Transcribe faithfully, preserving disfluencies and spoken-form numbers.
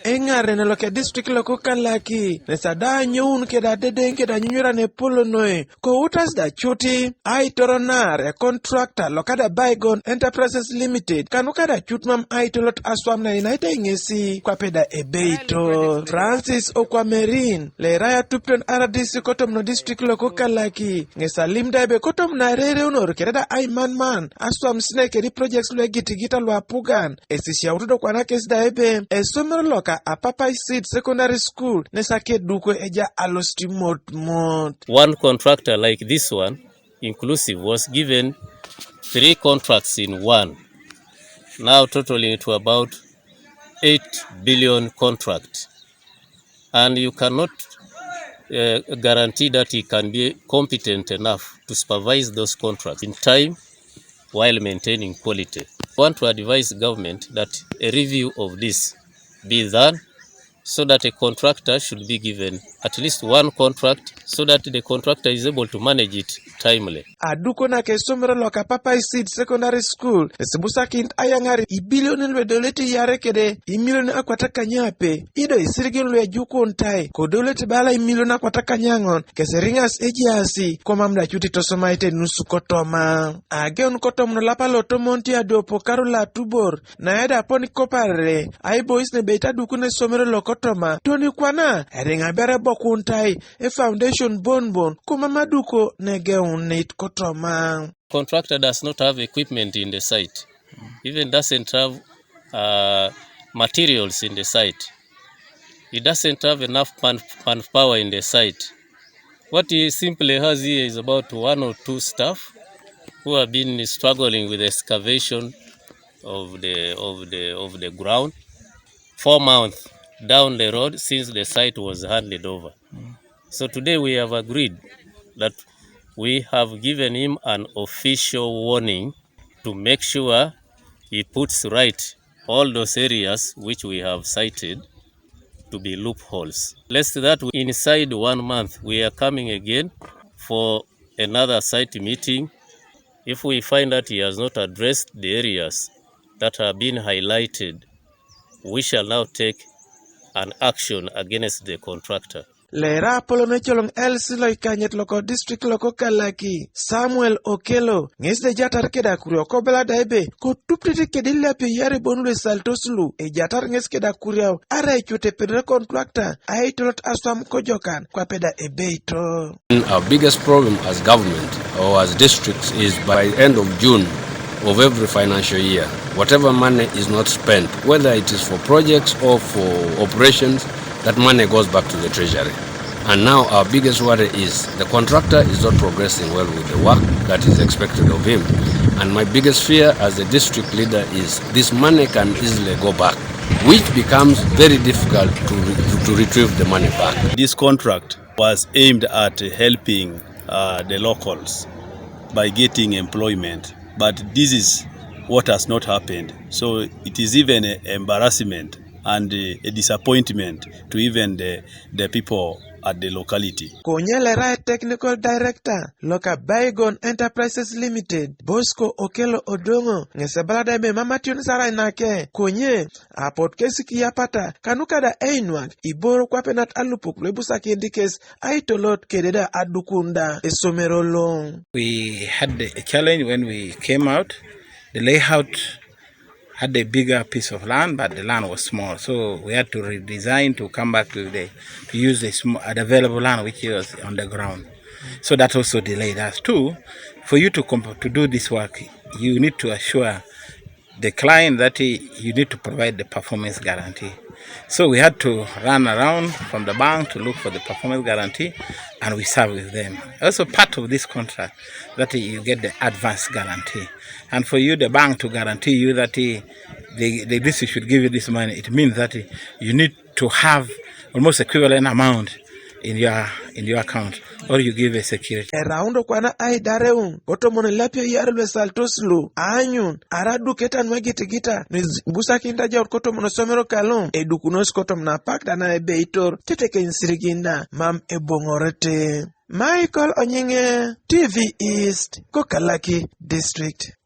Eŋar nene loke district loko Kalaki nesa da anyoun keda dedeŋ keda nyunyura ne polo noi ko utas da cuti aitoronar e contractor loka da Bygone Enterprises Limited kanu kada cut mam aitolot aswam na inaita iŋesi kwape da ebeitor. Francis Okwamerin lerai atupiton R D C kotomono district loko Kalaki ŋes alim da ebe kotomono arereunor keda da aimanman aswam sine kedi projects luegitigita luapugan. Esisiautu do kwana kes da ebe esomero loka Apapai Seed Secondary School nesa keduko eja alosti mot mot. One contractor like this one, inclusive, was given three contracts in one, now totaling to about eight billion contract. And you cannot uh, guarantee that he can be competent enough to supervise those contracts in time while maintaining quality. I want to advise government that a review of this be done so that a contractor should be given at least one contract so that the contractor is able to manage it timely. Aduko na kesomero loka Papai Seed Secondary School esibusakin ayaŋar ibilioni luedolete yare kede imilioni akwata kanyape ido isirigin luejukuntai kodolete bala imilioni akwata kanyaŋon keseriŋas ejiasi komam da cuti tosomaite nusu kotoma. Ageun kotom nolapa lotomon ti adiopo karu latubor naeda aponi koparere aibois nebeit adukun esomero lokotoma toni kwana eriŋa bere bokuntai e foundation bonbon komam aduko negeunit kotoma. Contractor does not have equipment in the site, even doesn't have uh, materials in the site. He doesn't have enough man, manpower in the site. What he simply has here is about one or two staff who have been struggling with excavation of the of the of the ground four months down the road since the site was handed over. So today we have agreed that we have given him an official warning to make sure he puts right all those areas which we have cited to be loopholes. Lest that inside one month we are coming again for another site meeting. If we find that he has not addressed the areas that have been highlighted, we shall now take an action against the contractor. Lera apolon ecoloŋ L C lo ikanyet loko district loko Kalaki Samuel Okello ŋes de jatar keda kurio kobela da ebe kotuptete kedi liapio yare bon luesaltos lu ejatar ŋes keda kurio ara ecute pedore contractor aitolot aswam kojokan kwape da ebeito. Our biggest problem as government or as districts is by end of June of every financial year, whatever money is not spent, whether it is for projects or for operations, that money goes back to the treasury. And now our biggest worry is the contractor is not progressing well with the work that is expected of him. And my biggest fear as a district leader is this money can easily go back, which becomes very difficult to, re- to retrieve the money back. This contract was aimed at helping uh, the locals by getting employment, but this is what has not happened. So it is even an embarrassment and uh, a disappointment to even the, the people at the locality. Konye lera technical director loka Bygone Enterprises Limited, Bosco Okello Odongo, ŋes ebala da ebe mam ation sarai nake. Konye apot kes kiyapata kanu kada einwak iboro kwape nat alupok luebusakin di kes aitolot kede da adukun da esomero loŋ. We had a challenge when we came out. The layout had a bigger piece of land, but the land was small. So we had to redesign to come back to the to use the, small, the available land which was on the ground. So that also delayed us too. For you to comp- to do this work, you need to assure the client that he, you need to provide the performance guarantee. So we had to run around from the bank to look for the performance guarantee, and we serve with them. Also, part of this contract that you get the advance guarantee, and for you, the bank to guarantee you that he, the, the this should give you this money. It means that you need to have almost equivalent amount in your in your account, or you give a security. Eraundo kwana aidareun kotomon lapio yar luesaltos lu aanyun ara duketa nuegitigita nuibusakinda jaut kotomon osomero kaluŋ edukunos kotomon apak dana ebeitor tetekeny sirigin da mam eboŋorete. Michael Onyiŋe, T V East, ko Kalaki District.